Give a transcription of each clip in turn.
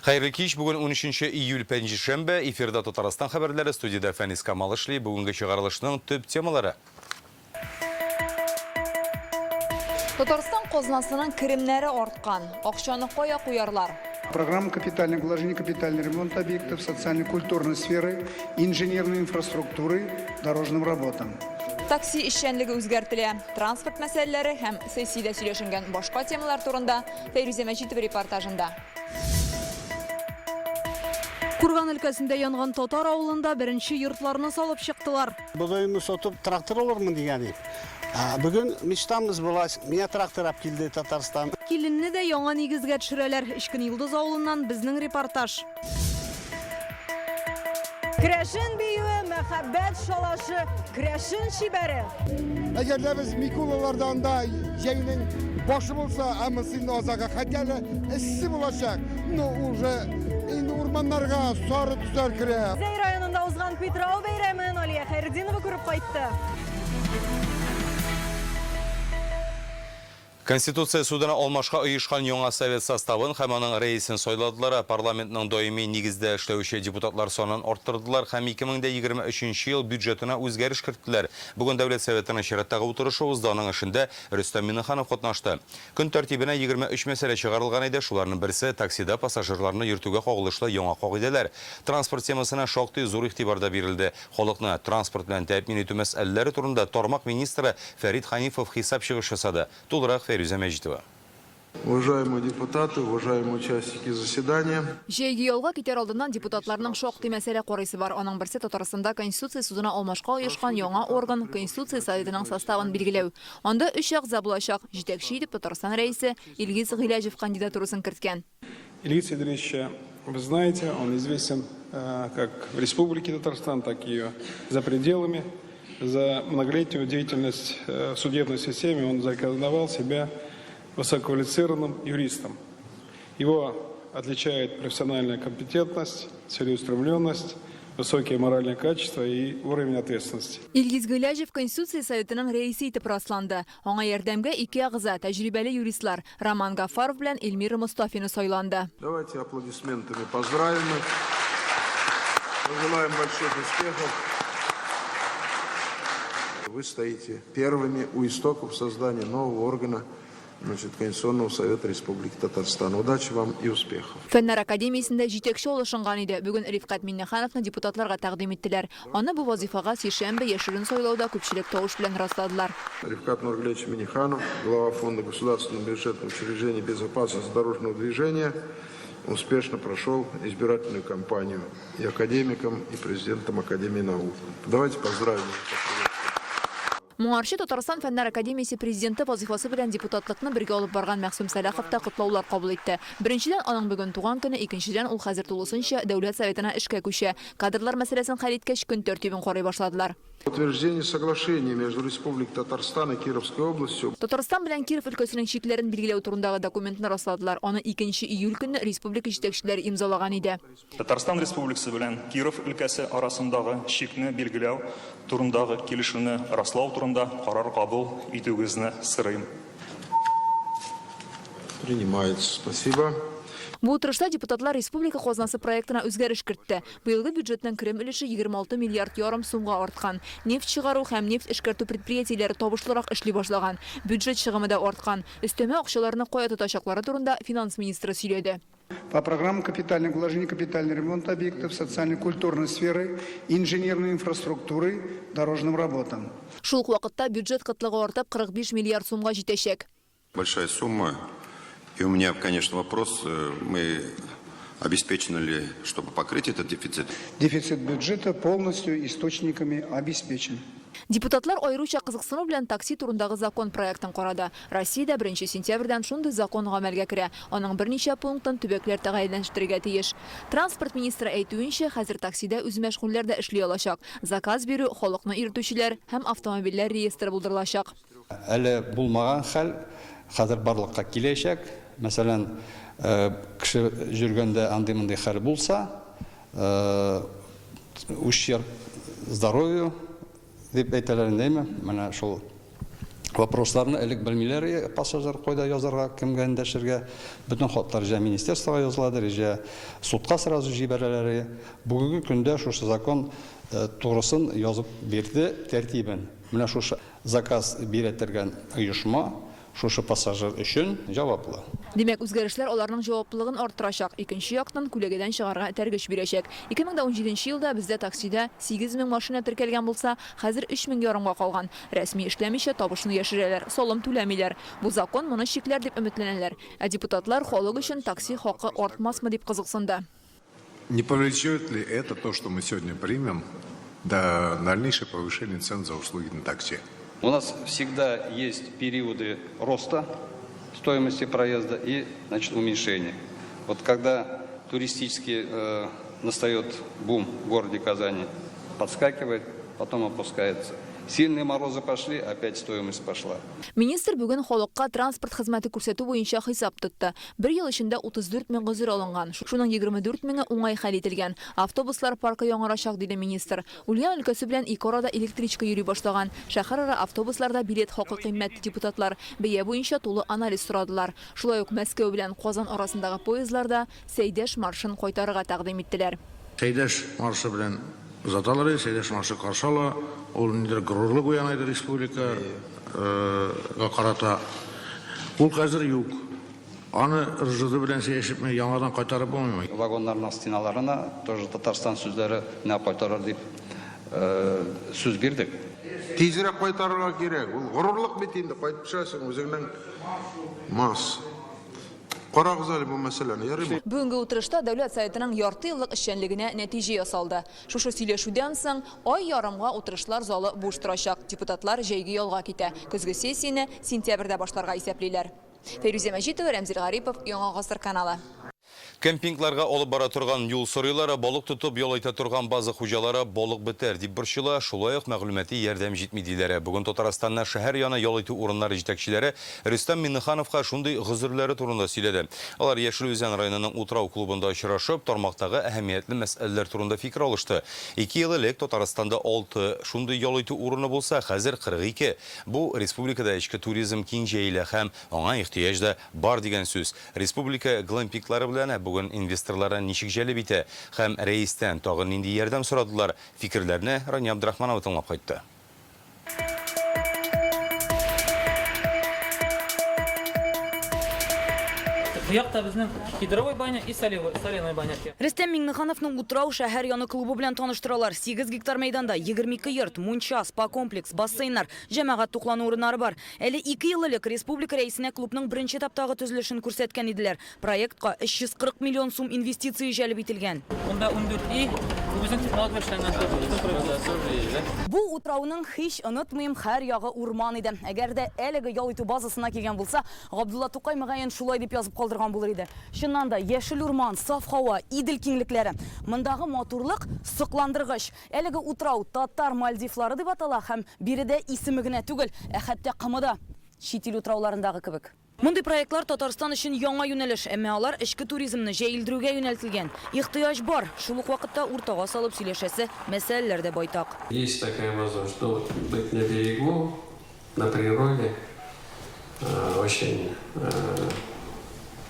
Хәерле кич, бүген 13 июль пәнҗешәмбе, эфирда Татарстан хәбәрләре, студиядә Фәнис Камал эшли. Бүгенге чыгарылышның төп темалары. Татарстан казнасының керемнәре арткан. Акчаны кая куярлар? Программа капитальных вложений, капитальный ремонт объектов социально-культурной сферы, инженерной инфраструктуры, дорожным работам. Такси эшчәнлеге үзгәртелә. Транспорт мәсьәләләре һәм сессиядә сөйләшенгән башка темалар турында Фәйрүзә Мәҗитова репортажында. Курган өлкәсендә янган татар авылында беренче йортларны салып чыктылар. Бодайымны сатып трактор алырмын дигән идем. Бүген мечтамыз була, миңа трактор алып килде Татарстан. Киленне дә яңа нигезгә төшерәләр. Эчкен Йолдыз авылыннан безнең репортаж. Керәшен биюе, мәхәббәт шалашы, керәшен чибәре. Әгәр дә без Микулаларда анда җәйнең башы булса, ә монысы инде азагы, хәтта әле эссе булачак. Ну, уже инде урманнарга сары төсләр керә. Зәй районында узган Питрау бәйрәмен Алия Хәйретдинова күреп кайтты. Конституция судына алмашка оешкан яңа совет составын һәм аның рәисен сайладылар, парламентның даими нигездә эшләүче депутатлар санын арттырдылар һәм 2023 нче ел бюджетына үзгәреш керттеләр. Бүген Дәүләт Советының чираттагы утырышы узды, аның эшендә Рөстәм Миңнеханов катнашты. Көн тәртибенә 23 мәсьәлә чыгарылган иде, шуларның берсе, таксида пассажирларны йөртүгә кагылышлы яңа кагыйдәләр. Транспорт темасына шактый зур игътибар да бирелде. Халыкны транспорт белән тәэмин итү мәсьәләләре турында тармак министры Фәрит Ханифов хисап чыгыш ясады. Тулырак Фәйрүзә Мәҗитова. Уважаемые депутаты, уважаемые участники заседания! Җәйге ялга китәр алдыннан депутатларның шактый мәсьәлә карыйсы бар. Аның берсе, Татарстанда Конституция судына алмашка оешкан яңа орган, Конституция советының составын билгеләү. Анда өч әгъза булачак. Җитәкче итеп Татарстан Рәисе Илгиз Гыйләҗев кандидатурасын керткән. Илгиз Идрисовича вы знаете, он известен как в Республике Татарстан, так и ее за пределами. За многолетнюю деятельность в судебной системе он зарекомендовал себя высококвалифицированным юристом. Его отличает профессиональная компетентность, целеустремленность, высокие моральные качества и уровень ответственности. Илгиз Гыйләҗев Конституция Советының рәисе итеп расланды. Аңа ярдәмгә ике әгъза, тәҗрибәле юристлар, Роман Гафаров белән Эльмира Мостафина сайланды. Давайте аплодисментами поздравим их, пожелаем больших успехов. Вы стоите первыми у истоков создания нового органа значит, Конституционного совета Республики Татарстан. Удачи вам и успехов! Фәннәр академиясендә җитәкче алышынган иде. Бүген Рифкать Миңнехановны депутатларга тәкъдим иттеләр. Аны бу вазыйфага сишәмбе яшерен сайлауда күпчелек тавыш белән расладылар. Рифкать Нургалиевич Минниханов, глава Фонда государственного бюджетного учреждения безопасности дорожного движения, успешно прошел избирательную кампанию и академиком, и президентом Академии наук. Давайте поздравим его. Моңарчы Татарстан Фәннәр академиясе президенты вазыйфасы белән депутатлыкны бергә алып барган Мәгъсүм Сәлахов та котлаулар кабул итте. Беренчедән, аның бүген туган көне, икенчедән, ул хәзер тулысынча Дәүләт Советына эшкә күчә. Кадрлар мәсьәләсен хәл иткәч, көн тәртибен карый башладылар. Утверждение соглашения между Республикой Татарстан и Кировской областью. Татарстан белән Киров өлкәсенең чикләрен билгеләү турындагы документны расладылар. Аны икенче июль көнне республика җитәкчеләре имзалаган иде. Татарстан Республикасы белән Киров өлкәсе арасындагы чикне билгеләү турындагы килешүне раслау турында карар кабул итүегезне сорыйм. Принимается. Спасибо. Бу утырышта депутатлар республика казнасы проектына үзгәреш кертте. Быелгы бюджетның керем өлеше 26 миллиард ярым сумга арткан. Нефть чыгару һәм нефть эшкәртү предприятиеләре табышлырак эшли башлаган. Бюджет чыгымы да арткан. Өстәмә акчаларны кая тотачаклары турында финанс министры сөйләде. По программам капитальных вложений, капитальный ремонт объектов социально-культурной сферы, инженерной инфраструктуры, дорожным работам. Шул ук вакытта бюджет кытлыгы артып, 45 миллиард сумга җитәчәк. Большая сумма. И у меня, конечно, вопрос, мы обеспечены ли, чтобы покрыть этот дефицит? Дефицит бюджета полностью источниками обеспечен. Депутатлар аеруча кызыксыну белән такси турындагы закон проектын карады. Россиядә беренче сентябрьдән шундый закон гамәлгә керә. Аның берничә пунктын төбәкләр тәгаенләштерергә тиеш. Транспорт министры әйтүенчә, хәзер таксида үзмәшгульләр дә эшли алачак. Заказ бирү, халыкны йөртүчеләр һәм автомобильләр реестры булдырылачак. Әле булмаган хәл хәзер барлыкка киләчәк. Мәсәлән, кеше йөргәндә андый-мондый хәл булса, ущерб здоровью дип әйтәләр инде, әйме? Менә шул. Вопросларны элек белмиләр иде, пассажир кайда язарга, кемгә эндәшергә. Бөтен хатлар җә министерствога языладыр, җә судка сразу җибәрәләр иде. Бүгенге көндә шушы закон турысын язып бирде, тәртибен. Менә шушы заказ бирә тергән оешма шушы пассажир өчен җаваплы. Димәк, үзгәрешләр аларның җаваплылыгын арттырачак, икенче яктан, күләгәдән чыгарга этәргеч бирәчәк. 2017 елда бездә таксида 8000 машина теркәлгән булса, хәзер өч мең ярымга калган. Рәсми эшләмичә, табышны яшерәләр, салым түләмиләр. Бу закон моны чикләр дип өметләнәләр. Ә депутатлар халык өчен такси хакы артмасмы дип кызыксынды. Не повлечет ли это то, что мы сегодня примем, до дальнейшего повышения цен за услуги на такси? У нас всегда есть периоды роста стоимости проезда и, значит, уменьшения. Вот когда туристически настает бум в городе Казани, подскакивает, потом опускается. Сильные морозы пошли, опять стоимость пошла. Министр бүген халыкка транспорт хезмәте күрсәтү буенча хисап тотты. Бер ел эчендә 34 мең гозер алынган, шуның 24 меңе уңай хәл ителгән. Автобуслар паркы яңарачак, диде министр. Ульян өлкәсе белән ике арада электричка йөри башлаган. Шәһәрара автобусларда билет хакы кыйммәт, ди депутатлар. Бәя буенча тулы анализ сорадылар. Шулай ук Мәскәү белән Казан арасындагы поездларда Сәйдәш маршын кайтарырга тәкъдим иттеләр. Сәйдәш маршы белән озаталар иде, Сәйдәш маршы каршы ала. Ул ниндидер горурлык уяна иде республика га карата. Ул хәзер юк. Аны РЖД белән сөйләшепме, яңадан кайтарып булмыймы? Вагоннарның стеналарына тоже Татарстан сүзләре нә кайтарыр дип сүз бирдек. Тизрәк кайтарырга кирәк. Ул горурлык бит инде, кайтып төшәсең, үзеңнең мас. Карагыз әле бу мәсьәләне, ярыймы? Бүгенге утырышта Дәүләт Советының ярты еллык эшчәнлегенә нәтиҗә ясалды. Шушы сөйләшүдән соң ай ярымга утырышлар залы буш торачак, депутатлар җәйге ялга китә. Көзге сессияне сентябрьдә башларга исәплиләр. Фәйрүзә Мәҗитова, Рәмзил Гарипов, Яңа гасыр каналы. Кемпингларга алып бара торган юл сорыйлар, балык тотып ял итә торган база хуҗалары балык бетәр дип борчыла, шулай ук мәгълүмати ярдәм җитми диләр. Бүген Татарстанны шәһәр яны ял итү урыннары җитәкчеләре Рөстәм Миңнехановка шундый гозерләре турында сөйләде. Алар Яшел Үзән районының Утрау клубында очрашып, тармактагы әһәмиятле мәсьәләләр турында фикер алышты. Ике ел элек Татарстанда алты шундый ял итү урыны булса, хәзер 42. Бу, республикада эчке туризм киң җәелә һәм аңа ихтыяҗ да бар дигән сүз. Республика глэмпинглары белән бүген инвесторларны ничек җәлеп итә һәм Рәистән тагын нинди ярдәм сорадылар, фикерләрне Рания Абдрахманова тыңлап кайтты. Бу якта безнең кедровый баня и соляной баня. Рөстәм Миңнехановның Утрау шәһәр яны клубы белән таныштыралар. 8 гектар мәйданда 22 йорт, мунча, спа-комплекс, бассейннар, җәмәгать туклану урыннары бар. Әле ике ел элек республика Рәисенә клубның беренче этаптагы төзелешен күрсәткән иделәр. Проектка 340 миллион сум инвестиция җәлеп ителгән. Монда 14 өй, бу безнең технология эшләнгән тоже. Бу утрауның, һич онытмыйм, һәр ягы урман иде. Әгәр дә әлеге ял итү базасына килгән булса, Габдулла Тукай, мөгаен, шулай дип язып калдырган булыр иде. Чыннан да, яшел урман, саф һава, Идел киңлекләре. Мондагы матурлык сокландыргыч. Әлеге утрау Татар Мальдивлары дип атала һәм биредә исеме генә түгел, ә хәтта комы да чит ил утрауларындагы кебек. Мондый проектлар Татарстан өчен яңа юнәлеш, әмма алар эчке туризмны җәелдерүгә юнәлтелгән. Ихтыяҗ бар, шул ук вакытта уртага салып сөйләшәсе мәсьәләләр дә байтак. Есть такая возможность, но вот быть на берегу, на природе очень,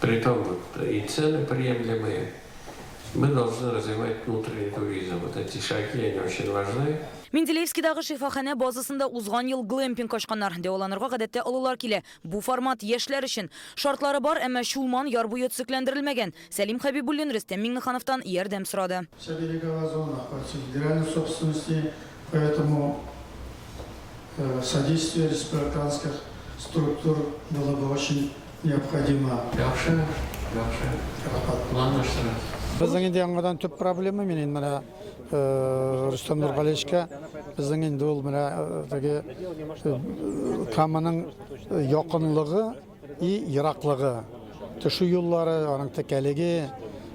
притом вот и цены приемлемые. Мы должны развивать внутренний туризм. Вот эти шаги, они очень важны. Менделеевскидагы шифаханә базасында узган ел глэмпинг ачканнар. Дәваланырга гадәттә олылар килә. Бу формат яшьләр өчен. Шартлары бар, әмма Чулман яр буе төзекләндерелмәгән. Сәлим Хәбибуллин Рөстәм Миңнехановтан ярдәм сорады. Вся береговая зона находится в федеральной собственности, поэтому содействие республиканских структур было бы очень необходимо. Яхшы, яхшы. Планлаштырабыз. Безнең инде яңадан төп проблема, мин инде менә Рөстәм Нургалиевичка безнең инде ул менә теге Каманың якынлыгы и ераклыгы, төшү юллары, аның текәлеге,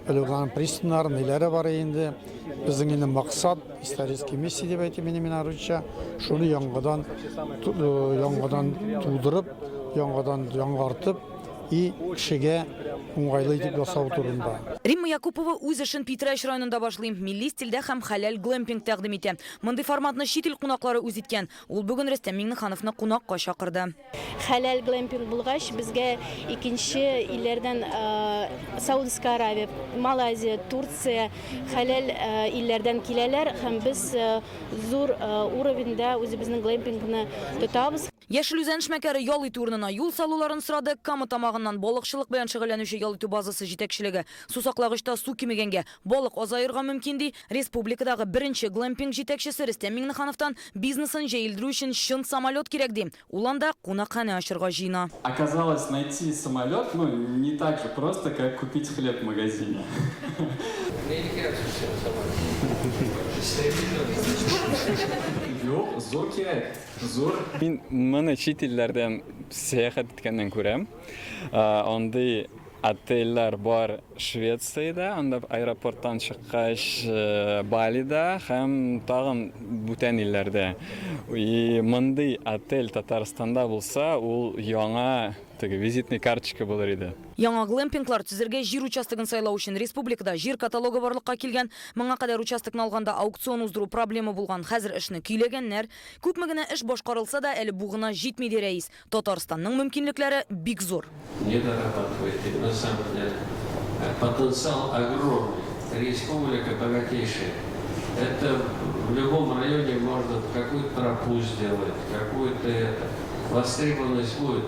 әле аның пристаннары, ниләре бар инде. Безнең инде максат, исторический миссия дип әйтим инде мин русча, шуны яңадан яңадан тудырып, яңадан яңартып, и кешегә уңайлы итеп ясау турында. Римма Якупова үз эшен Питрәч районында башлый. Милли стильдә һәм хәләл глэмпинг тәкъдим итә. Мондый форматны чит ил кунаклары үз иткән. Ул бүген Рөстәм Миңнехановны кунакка чакырды. Хәләл глэмпинг булгач, безгә икенче илләрдән, Саудовская Аравия, Малайзия, Турция, хәләл илләрдән киләләр һәм без зур уровеньда үзебезнең глэмпингны тотабыз. Яшел Үзән эшмәкәре ял итү урынына юл салуларын сорады. Кама Тамагыннан балыкчылык белән шөгыльләнүче ял итү базасы җитәкчелеге сусаклагычта су кимегәнгә, балык азаерга мөмкин, ди. Республикадагы беренче глэмпинг җитәкчесе Рөстәм Миңнехановтан бизнесын җәелдерү өчен чын самолет кирәк, ди. Ул анда кунакханә ачырга җыена. Оказалось, найти самолет, ну, не так же просто, как купить хлеб в магазине. Нинди кирәк сүз сиңа самолет? Юк, зур кирәк. Зур. Мин моны чит илләрдән сәяхәт иткәннән күрәм. Андый отельләр бар Швециядә, анда аэропорттан чыккач Балида һәм тагын бүтән илләрдә. И мондый отель Татарстанда булса, ул яңа теге визитный карточка булыр иде. Яңа глэмпинглар төзергә җир участогын сайлау өчен республикада җир каталогы барлыкка килгән. Моңа кадәр участокны алганда аукцион уздыру проблема булган. Хәзер эшне көйләгәннәр. Күпме генә эш башкарылса да, әле бу гына җитми, ди рәис. Татарстанның мөмкинлекләре бик зур. Не дорабатывает, на самом деле потенциал огромный, республика богатейшая. Это в любом районе можно какую-то тропу сделать, какую-то это. Востребованность будет.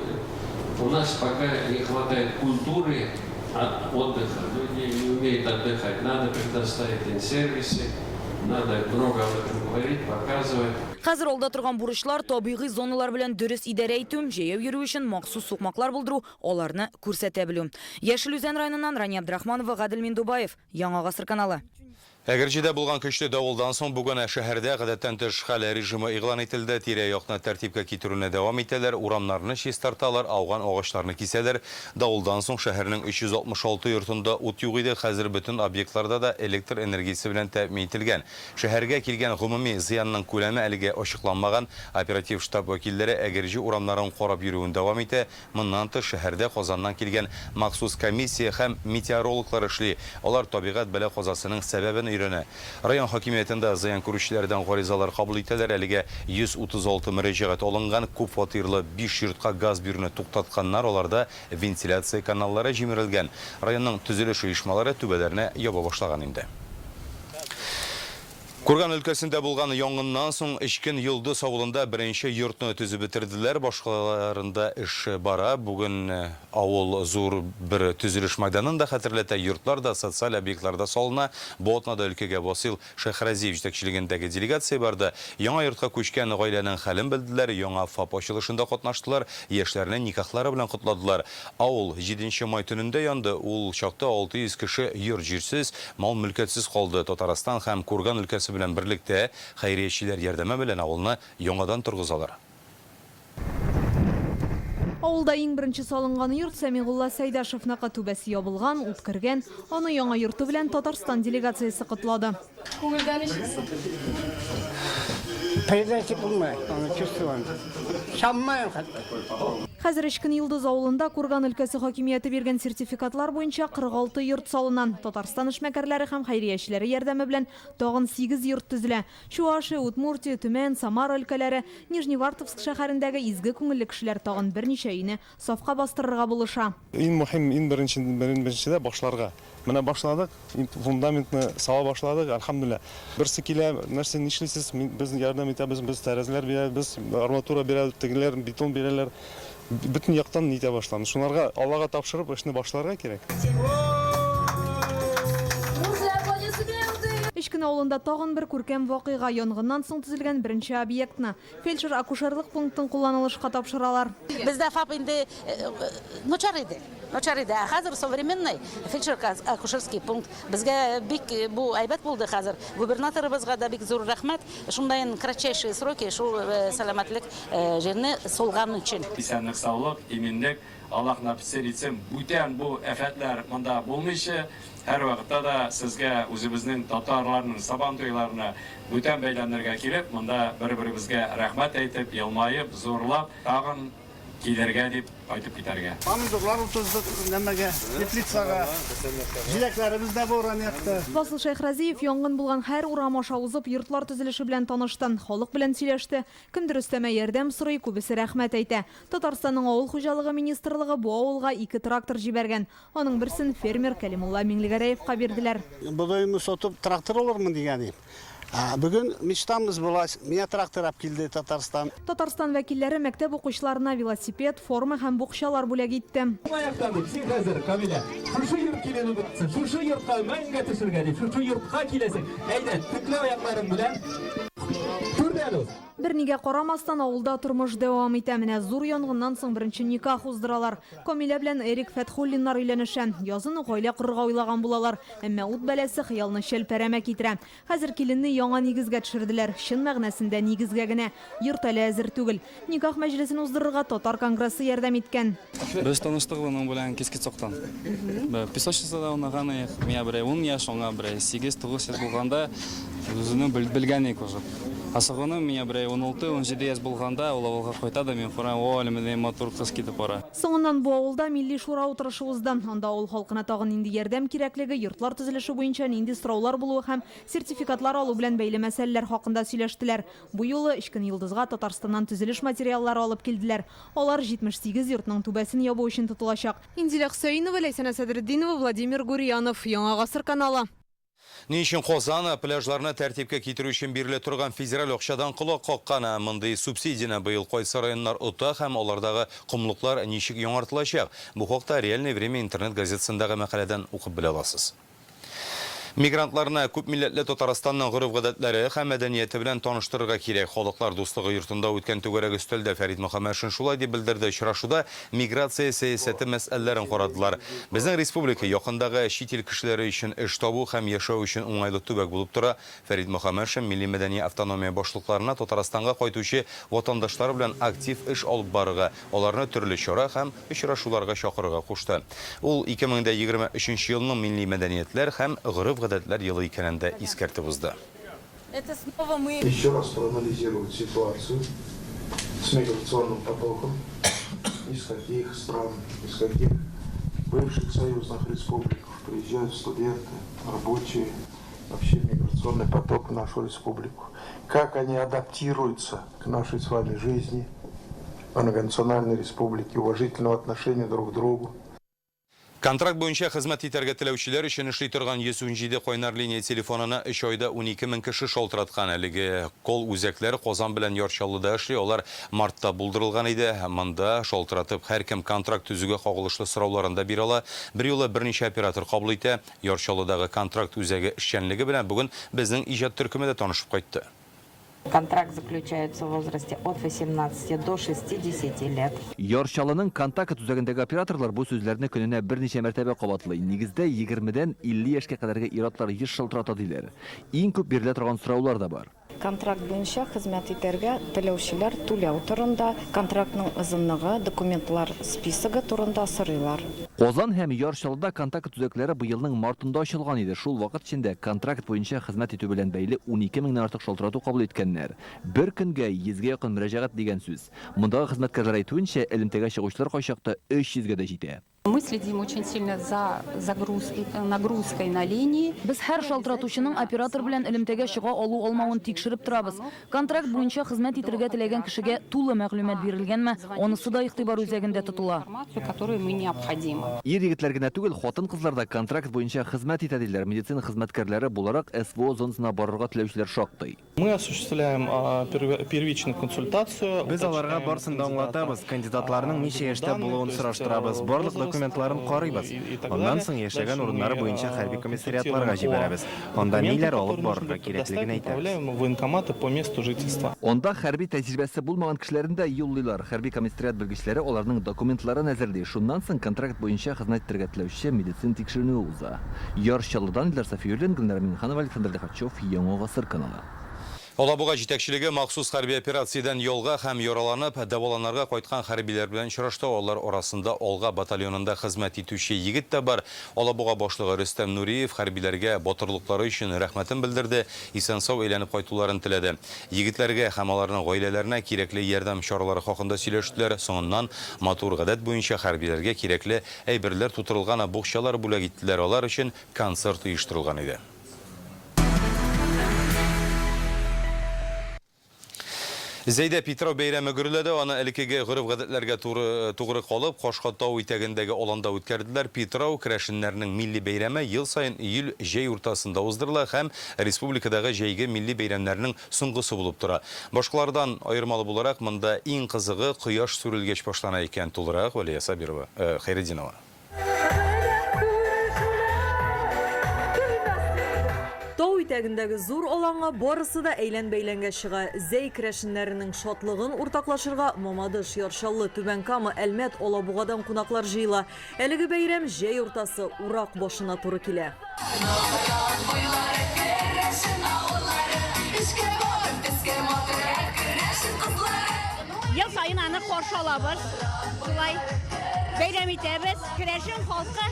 У нас пока не хватает культуры от отдыха. Люди не умеют отдыхать. Надо предоставить им сервисы, надо много об этом говорить, показывать. Хәзер алда торган бурычлар, табигый зоналар белән дөрес идарә итү, җәяү йөрү өчен махсус сукмаклар булдыру, аларны күрсәтә белү. Яшел Үзән районыннан Рания Абдрахманова, Гадел Миндубаев, Яңа гасыр каналы. Әгерҗедә булган көчле давылдан соң бүген шәһәрдә гадәттән тыш хәл режимы игълан ителде. Тирә-якны тәртипкә китерүне дәвам итәләр, урамнарны чистарталар, ауган агачларны кисәләр. Давылдан соң шәһәрнең 366 йортында ут юк иде, хәзер бөтен объектларда да электр энергиясе белән тәэмин ителгән. Шәһәргә килгән гомуми зыянның күләме әлегә ачыкланмаган. Оператив штаб вәкилләре Әгерҗе урамнарын карап йөрүен дәвам итә. Моннан тыш, шәһәрдә Казаннан килгән махсус комиссия һәм метеорологлар эшли. Алар табигать бәла-казасының сәбәбен өйрәнә. Район хакимиятендә зыян күрүчеләрдән гаризалар кабул итәләр. Әлегә 136 мөрәҗәгать алынган. Күп фатирлы биш йортка газ бирүне туктатканнар, аларда вентиляция каналлары җимерелгән. Районның төзелеш оешмалары түбәләрне яба башлаган инде. Курган өлкәсендә булган янгыннан соң Эчкен Йолдыз авылында беренче йортны төзеп бетерделәр, башкаларында эш бара. Бүген авыл зур бер төзелеш мәйданын да хәтерләтә, йортлар да, социаль объектлар да салына. Бу атнада өлкәгә Васил Шәйхразиев җитәкчелегендәге делегация барды. Яңа йортка күчкән гаиләнең хәлен белделәр, яңа ФАП ачылышында катнаштылар, яшьләрне никахлары белән котладылар. Авыл җиденче май төнендә янды, ул чакта 600 кеше йорт-җирсез, мал-мөлкәтсез калды. Татарстан һәм Курган өлкәсе белән берлектә, хәйриячеләр ярдәме белән авылны яңадан торгызалар. Авылда иң беренче салынган йорт Сәмигулла Сәйдәшевныкы. Түбәсе ябылган, ут кергән. Аны яңа йорты белән Татарстан делегациясе котлады. Күңелдә ничек соң? Передать булмый, аны чувствуем. Чаммаем хәтта. Хәзер Эчкен Йолдыз авылында Курган өлкәсе хакимияте биргән сертификатлар буенча 46 йорт салына. Татарстан эшмәкәрләре һәм хәйриячеләре ярдәме белән тагын сигез йорт төзелә. Чуашия, Удмуртия, Төмән, Самара өлкәләре, Нижневартовск шәһәрендәге изге күңелле кешеләр тагын берничә өйне сафка бастырырга булыша. Иң мөһим, иң беренче, беренчедә башларга. Менә башладык, фундаментны сала башладык, әлхәмдүлилләһ. Берсе килә, нәрсә, нишлисез, без ярдәм итәбез, без тәрәзәләр бирәбез, арматура бирәбез, тегеләр бетон бирәләр. Бөтен яктан нитә башланды. Шунарга Аллага тапшырып эшне башларга кирәк. Эчкен авылында тагын бер күркәм вакыйга, янгыннан соң төзелгән беренче объектны, фельдшер-акушерлык пунктын кулланылышка тапшыралар. Бездә ФАП инде начар иде. Начар иде. Ә хәзер современный фельдшер-акушерский пункт. Безгә бик бу әйбәт булды хәзер. Губернаторыбызга да бик зур рәхмәт. Шундаен кратчайшие сроки шул сәламәтлек җирне салган өчен. Исәнлек-саулык, иминлек, Аллаһ нәпсер итсен, бүтән бу афәтләр монда булмыйчы, һәрвакытта да сезгә үзебезнең татарларның Сабантуйларына, бүтән бәйрәмнәргә килеп, монда бер-беребезгә рәхмәт әйтеп, елмаеп, зурлап, тагын. килергә дип кайтып китәргә. Помидорлар утырдык нәмәгә, теплицага. Җиләкләребез дә бар аны якта. Васил Шәйхразиев янгын булган һәр урам аша узып, йортлар төзелеше белән танышты, халык белән сөйләште. Кемдер өстәмә ярдәм сорый, күбесе рәхмәт әйтә. Татарстанның Авыл хуҗалыгы министрлыгы бу авылга ике трактор җибәргән. Аның берсен фермер Кәлимулла Миңлегәрәевка бирделәр. Бодаемны сатып трактор алырмын дигән идем. Бүген мечтам сбылась, миңа трактор алып килде Татарстан. Татарстан вәкилләре мәктәп укучыларына велосипед, форма һәм букчалар бүләк итте. Аяктан дип, син хәзер, Камилә, шушы йорт килене буласың, шушы йортка мәңгегә төшергә дип, шушы йортка киләсең. Әйдә, төкле аякларың белән түрдән уз. Бернигә карамастан, авылда тормыш дәвам итә. Менә зур янгыннан соң беренче никах уздыралар. Камилә белән Эрик Фәтхуллиннар өйләнешә. Язын ук гаилә корырга уйлаган булалар. Әмма ут бәласе хыялны челпәрәмә китерә. Хәзер киленне яңа нигезгә төшерделәр. Чын мәгънәсендә нигезгә генә. Йорт әле әзер түгел. Никах мәҗлесен уздырырга Татар конгрессы ярдәм иткән. Без таныштык моның белән кичке чактан. Песочницада уйнаган идек. Миңа берәй ун яшь, аңа берәй сигез-тугыз яшь булганда үзенең белгән идек уже. Ә соңыннан миңа берәй уналты-унҗиде яшь булганда ул авылга кайта да, мин карыйм, о, әле менә матур кыз китеп бара. Соңыннан бу авылда Милли шура утырышы узды. Анда авыл халкына тагын нинди ярдәм кирәклеге, йортлар төзелеше буенча нинди сораулар булуы һәм сертификатлар алу белән бәйле мәсьәләләр хакында сөйләштеләр. Бу юлы Эчкен Йолдызга Татарстаннан төзелеш материаллары алып килделәр. Алар 78 йортның түбәсен ябу өчен тотылачак. Инзилә Хөсәенова, Ләйсәнә Сәдретдинова, Владимир Гурьянов, Яңа гасыр каналы. Ни өчен Казан пляжларны тәртипкә китерү өчен бирелә торган федераль акчадан колак каккан? Мондый субсидияне быел кайсы районнар ота һәм алардагы комлыклар ничек яңартылачак? Бу хакта Реальное время интернет газетасындагы мәкаләдән укып белә аласыз. Мигрантларны күпмилләтле Татарстанның гореф-гадәтләре һәм мәдәнияте белән таныштырырга кирәк. Халыклар дуслыгы йортында үткән түгәрәк өстәлдә Фәрит Мөхәммәтшин шулай дип белдерде. Очрашуда миграция сәясәте мәсьәләләрен карадылар. Безнең республика якындагы чит ил кешеләре өчен эш табу һәм яшәү өчен уңайлы төбәк булып тора. Фәрит Мөхәммәтшин милли-мәдәни автономия башлыкларына Татарстанга кайтучы ватандашлар белән актив эш алып барырга, аларны төрле чара һәм очрашуларга чакырырга кушты. Ул 2023 елның милли мәдәниятләр һәм гореф-гадәтләр елы икәнен дә искәртеп узды. Еще раз проанализировать ситуацию с миграционным потоком, из каких стран, из каких бывших союзных республик приезжают студенты, рабочие, вообще миграционный поток в нашу республику. Как они адаптируются к нашей с вами жизни, многонациональной республике, уважительного отношения друг к другу. Контракт буенча хезмәт итәргә теләүчеләр өчен эшли торган 117 кайнар линия телефонына өч айда 12 мең кеше шалтыраткан. Әлеге колл-үзәкләр Казан белән Яр Чаллыда эшли, алар мартта булдырылган иде. Монда шалтыратып һәркем контракт төзүгә кагылышлы сорауларын да бирә ала. Берьюлы берничә оператор кабул итә. Яр Чаллыдагы контракт үзәге эшчәнлеге белән бүген безнең иҗат төркеме дә танышып кайтты. Контракт заключается в возрасте от 18 до 60 лет. Яр Чаллының Контакт үзәгендәге операторлар бу сүзләрне көненә берничә мәртәбә кабатлый. Нигездә, егермедән 50 яшькә кадәрге ир-атлар еш шалтырата, диләр. Иң күп бирелә торган сораулар да бар. Контракт буенча хезмәт итәргә теләүчеләр түләү турында, контрактның озынлыгы, документлар списогы турында сорыйлар. Казан һәм Яр Чаллыда Контакт үзәкләре быелның мартында ачылган иде. Шул вакыт эчендә контракт буенча хезмәт итү белән бәйле 12 меңнән артык шалтырату кабул иткәннәр. Бер көнгә йөзгә якын мөрәҗәгать дигән сүз. Мондагы хезмәткәрләр әйтүенчә, элемтәгә чыгучылар кайчакта 300 гә дә җитә. Мы следим очень сильно за загрузкой, нагрузкой на линии. Без һәр шалтыратучының оператор белән элемтәгә чыга алу-алмавын тикшереп торабыз. Контракт буенча хезмәт итергә теләгән кешегә тулы мәгълүмат бирелгәнме, анысы да игътибар үзәгендә тотыла. Ир-егетләр генә түгел, хатын-кызлар да контракт буенча хезмәт итә, диләр. Медицина хезмәткәрләре буларак СВО зонасына барырга теләүчеләр шактый. Мы осуществляем первичную консультацию. Без аларга барысын да аңлатабыз, кандидатларның ничә яшьтә булуын сораштырабыз, барлык документларын карыйбыз. Аннан соң яшәгән урыннары буенча хәрби комиссариатларга җибәрәбез. Анда ниләр алып барырга кирәклеген әйтәбез. Военкоматы по месту жительства. Анда хәрби тәҗрибәсе булмаган кешеләрне дә юллыйлар. Хәрби комиссариат белгечләре аларның документларын әзерли. Шуннан соң контракт буенча хезмәт итәргә теләүче медицина тикшеренүе уза. Яр Чаллыдан Илдар Сафиуллин, Гөлнара Миңнеханова, Александр Лихачев, Яңа гасыр каналы. Алабуга җитәкчелеге махсус хәрби операциядән ялга һәм яраланып, дәваланырга кайткан хәрбиләр белән очрашты. Алар арасында Алга батальонында хезмәт итүче егет тә бар. Алабуга башлыгы Рөстәм Нуриев хәрбиләргә батырлыклары өчен рәхмәтен белдерде, исән-сау әйләнеп кайтуларын теләде. Егетләргә һәм аларның гаиләләренә кирәкле ярдәм чаралары хакында сөйләштеләр. Соңыннан матур гадәт буенча хәрбиләргә кирәкле әйберләр тутырылган букчалар бүләк иттеләр, алар өчен концерт оештырылган иде. Зәйдә Питрау бәйрәме гөрләде. Аны элеккеге гореф-гадәтләргә туры тугры калып, Кашка тау итәгендәге аланда үткәрделәр. Питрау, керәшеннәрнең милли бәйрәме, ел саен июль-җәй уртасында уздырыла һәм республикадагы җәйге милли бәйрәмнәрнең соңгысы булып тора. Башкалардан аермалы буларак, монда иң кызыгы кояш сүрелгәч башлана икән. Тулырак Вәлия Сабирова, Хәйретдинова. Тау итәгендәге зур аланга барысы да әйлән-бәйләнгә чыга. Зәй керәшеннәренең шатлыгын уртаклашырга Мамадыш, Яр Чаллы, Түбән Кама, Әлмәт, Алабугадан кунаклар җыела. Әлеге бәйрәм җәй уртасы, урак башына туры килә. Ел саен аны каршы алабыз. Шулай бәйрәм итәбез. Керәшен халкы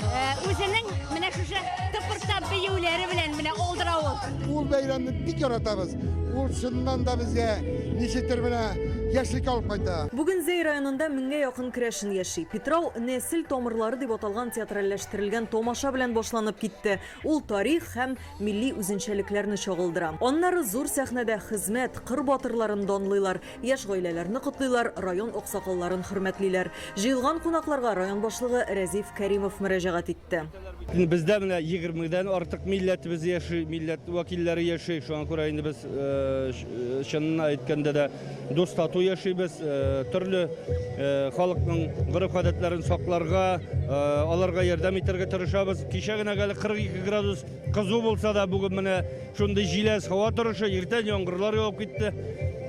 э, үзенең менә шушы тыпыртап биюләре белән менә алдыра ул. Ул бәйрәмне бик яратабыз. Ул чыннан да безгә ничектер менә яшьлеккә алып кайта. Бүген Зәй районында меңгә якын керәшен яши. Питрау нәсел тамырлары дип аталган театральләштерелгән тамаша белән башланып китте. Ул тарих һәм милли үзенчәлекләрне чагылдыра. Аннары зур сәхнәдә хезмәт, кыр батырларын данлыйлар, яшь гаиләләрне котлыйлар, район аксакалларын хөрмәтлиләр. Җыелган кунакларга район башлыгы Рәзиф Кәримов мөрәҗәгать итте. Бездә менә егермедән артык милләтебез яши, милләт вәкилләре яши. Шуңа күрә инде без чынын әйткәндә дә дус-тату яшибез. Төрле халыкның гореф-гадәтләрен сакларга, аларга ярдәм итәргә тырышабыз. Кичә генә әле 42 градус Кызу булса да, бүген менә шундый җиләс һава торышы, иртән яңгырлар явып китте.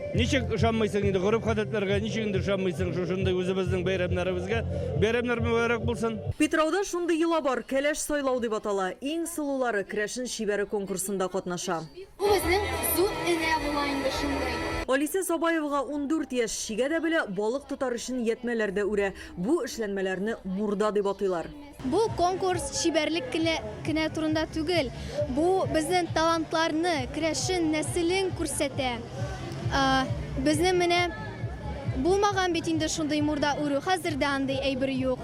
Ничек ышанмыйсың инде гореф-гадәтләргә, ничек инде ышанмыйсың шушындый үзебезнең бәйрәмнәребезгә? Бәйрәмнәр мөбарәк булсын! Питрауда шундый йола бар, кәләш сайлау дип атала. Иң сылулары Керәшен чибәре конкурсында катнаша. Бу безнең зур энә була инде шундый. Алисә Сабаевага 14 яшь, чигә дә белә, балык тотар өчен ятьмәләр дә үрә. Бу эшләнмәләрне мурда дип атыйлар. Бу конкурс чибәрлек кенә, кенә турында түгел. Бу безнең талантларны, керәшен нәселен күрсәтә. Безнең менә булмаган бит инде шундый мурда үрү, хәзер дә андый әйбер юк.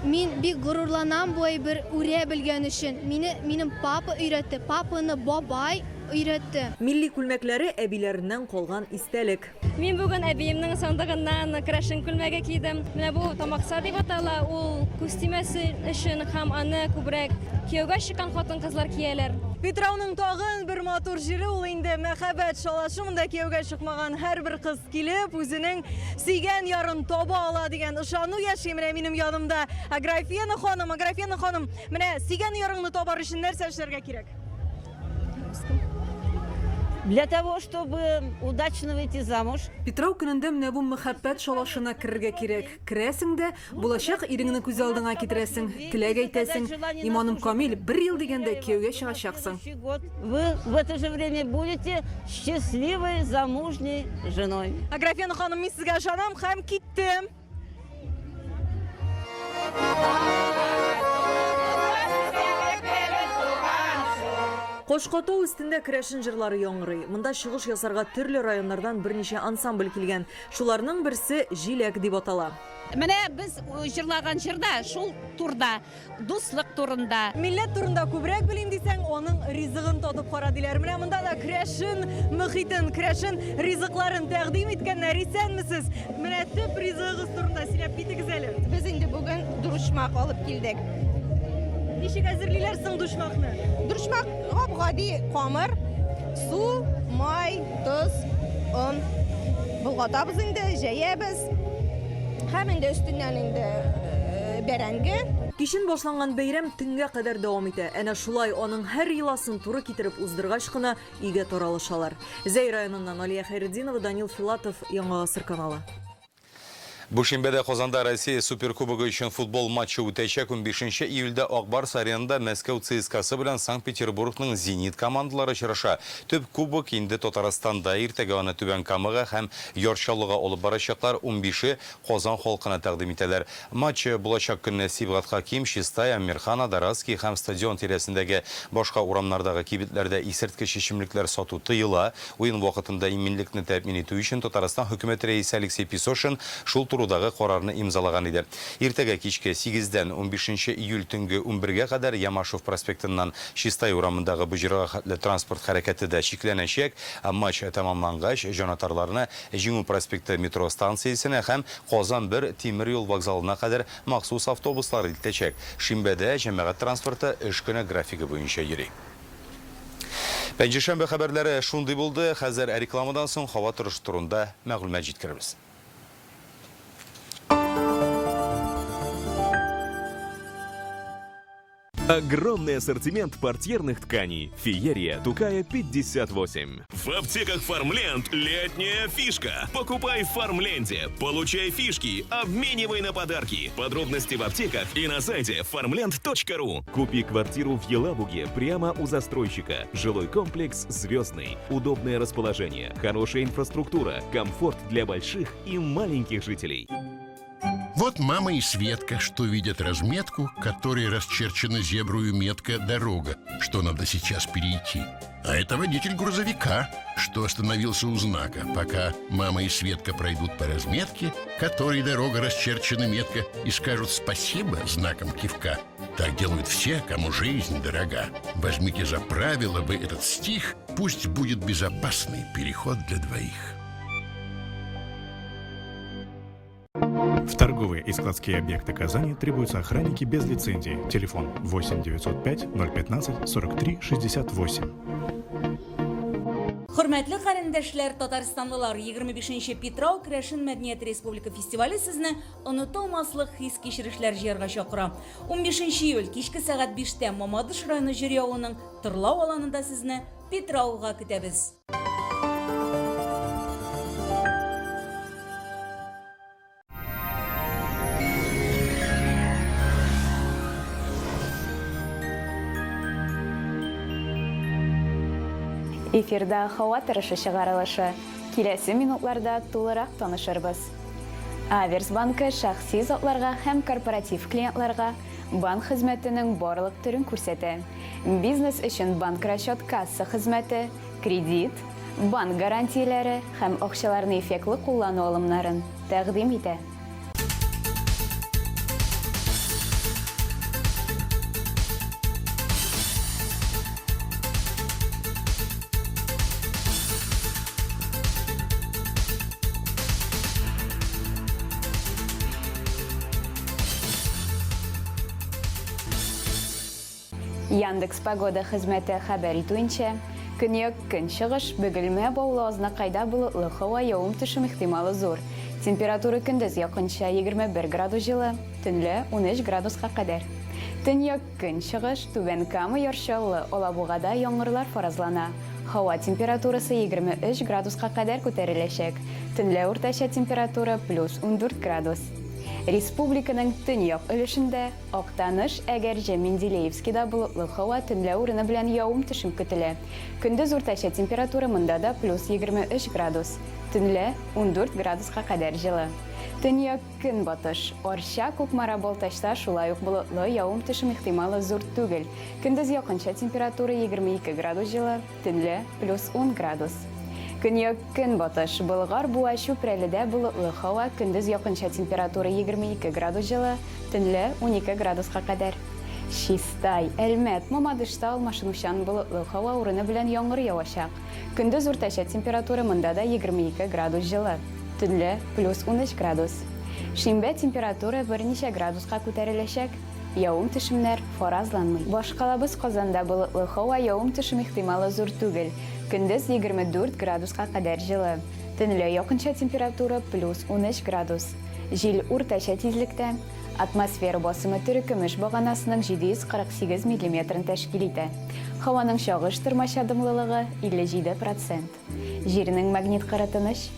Мин бик горурланам бу әйбер үрә белгән өчен. Мине минем папа өйрәтте, папаны бабай өйрәтте. Милли күлмәкләре әбиләреннән калган истәлек. Мин бүген әбиемнең сандыгыннан керәшен күлмәге кидем. Менә бу тамакса дип атала, ул күз тимәсе өчен һәм аны күбрәк кияүгә чыккан хатын-кызлар кияләр. Питрауның тагын бер матур җире ул инде мәхәббәт шалашы. Монда кияүгә чыкмаган һәрбер кыз килеп, үзенең сөйгән ярын таба ала дигән ышану яши. Менә минем янымда Аграфена ханым. Аграфена ханым, менә сөйгән ярыңны табар өчен нәрсә эшләргә кирәк? Для того, чтобы удачно выйти замуж. Питрау көнендә менә бу мәхәббәт шалашына керергә кирәк. Керәсең дә, булачак иреңне күз алдыңа китерәсең, теләк әйтәсең. Иманым камил, бер ел дигәндә кияүгә чыгачаксың. Вы в это же время будете счастливой замужней женой. Аграфена ханым, мин сезгә ышанам һәм киттем. Кошкатау өстендә керәшен җырлары яңгырый. Монда чыгыш ясарга төрле районнардан берничә ансамбль килгән. Шуларның берсе Җиләк дип атала. Менә без җырлаган җыр да шул турда. Дуслык турында. Милләт турында күбрәк белим дисәң, аның ризыгын татып кара диләр. Менә монда да керәшен мөхитен, керәшен ризыкларын тәкъдим иткәннәр. Исәнмесез! Менә төп ризыгыгыз турында сөйләп китегез әле. Без инде бүген дурчмак алып килдек. Ничек әзерлиләр соң дурчмакны? Дурчмак гап-гади камыр, су, май, тоз, он. Болгатабыз инде, җәябез. Һәм инде өстеннән инде бәрәңге. Кичен башланган бәйрәм төнгә кадәр дәвам итә. Әнә шулай аның һәр йоласын туры китереп уздыргач кына өйгә таралышалар. Зәй районыннан Алия Хәйретдинова, Данил Филатов, Яңа Гасыр каналы. Бу шимбәдә Казанда Россия Суперкубогы өчен футбол матчы үтәчәк. Унбишенче июльдә Ак Барс Аренада Мәскәү ЦСКАсы белән Санкт-Петербургның Зенит командалары очраша. Төп кубок инде Татарстанда, иртәгә аны Түбән Камага һәм Яр Чаллыга алып барачаклар, унбише Казан халкына тәкъдим итәләр. Матч булачак көнне Сибгат Хаким, Чистай, Әмирхан, Адоратский һәм стадион тирәсендәге башка урамнардагы кибетләрдә исерткеч эчемлекләр сату тыела. Уен вакытында иминлекне тәэмин итү өчен Татарстан Хөкүмәте Рәисе Алексей Песошин шул турыдагы карарны имзалаган иде. Иртәгә кичке сигездән унбишенче июль төнге унбергә кадәр Ямашев проспектыннан Чистай урамындагы боҗрага хәтле транспорт хәрәкәте дә чикләнәчәк. Матч тәмамлангач, җанатарларны Җиңү проспекты метро станциясенә һәм Казан бер тимер юл вокзалына кадәр махсус автобуслар илтәчәк. Шимбәдә җәмәгать транспорты эш көне графигы буенча йөри. Пәнҗешәмбе хәбәрләре шундый булды. Хәзер рекламадан соң һава торышы турында мәгълүмат җиткерербез. Огромный ассортимент портьерных тканей. Феерия Тукая 58. В аптеках Фармленд летняя фишка. Покупай в Фармленде, получай фишки, обменивай на подарки. Подробности в аптеках и на сайте farmland.ru. Купи квартиру в Елабуге прямо у застройщика. Жилой комплекс «Звездный». Удобное расположение, хорошая инфраструктура, комфорт для больших и маленьких жителей. Вот мама и Светка, что видят разметку, которой расчерчена зебрую метка «Дорога», что надо сейчас перейти. А это водитель грузовика, что остановился у знака, пока мама и Светка пройдут по разметке, которой дорога расчерчена метка, и скажут спасибо знаком кивка. Так делают все, кому жизнь дорога. Возьмите за правило вы этот стих, пусть будет безопасный переход для двоих. В торговые и складские объекты Казани требуются охранники без лицензии. Телефон 8 905 015 43 68. Хөрмәтле карендәшләр, татарстанлылар, 25 нче Питрау керәшен мәдәният республика фестивале сезне онытылмаслык хис-кичерешләр җыярга чакыра. 15 июль, кичке сәгать биштә Мамадыш районы Җөри авылының Тырлау аланында сезне Питрауга көтәбез. Эфирда һава торышы чыгарылышы. Киләсе минутларда тулырак танышырбыз. Аверс банкы шәхси затларга һәм корпоратив клиентларга банк хезмәтенең барлык төрен күрсәтә. Бизнес өчен банк расчет-касса хезмәте, кредит, банк гарантияләре һәм акчаларны эффектлы куллану алымнарын тәкъдим итә. Яндекс Погода хезмәте хәбәр итүенчә, көньяк-көнчыгыш Бөгелмә, Баулы, Азнакайда болытлы һава, явым-төшем ихтималы зур. Температура көндез якынча 21 градус җылы, төнлә 13 градуска кадәр. Төньяк-көнчыгыш Түбән Кама, Яр Чаллы, Алабугада яңгырлар фаразлана. Һава температурасы 23 градуска кадәр күтәреләчәк. Төнлә уртача температура плюс 14 градус. Республиканың төньяк өлешендә Актаныш, Әгерҗе, Менделеевскида болытлы һава, төнлә урыны белән явым-төшем көтелә. Көндез уртача температура монда да плюс 23 градус, төнлә, 14 градуска кадәр җылы. Төньяк-көнбатыш, Арча, Кукмара, Балтачта шулай ук болытлы, явым-төшем ихтималы зур түгел. Көндез якынча температура 22 градус җылы, төнлә, плюс 10 градус. Көньяк-көнбатыш, Болгар, Буа, Чүпрәледә болытлы һава, көндез якынча температура 22 градус җылы, төнлә, 12 градуска кадәр. Чистай, Әлмәт, Мамадышта алмашынучан болытлы һава урыны белән яңгыр явачак. Көндез уртача температура монда да 22 градус җылы, төнлә, плюс 13 градус. Шимбә температура берничә градуска күтәреләчәк. Явым-төшемнәр фаразланмый. Башкалабыз Казанда болытлы һава, явым-төшем ихтималы зур түгел. Көндез 24 градуска кадәр җылы. Төнлә якынча температура плюс 13 градус. Җил уртача тизлектә. Атмосфера басымы терекөмеш баганасының 748 миллиметрын тәшкил итә. Һаваның чагыштырмача дымлылыгы, 57 процент. Җирнең магнит кыры тыныч.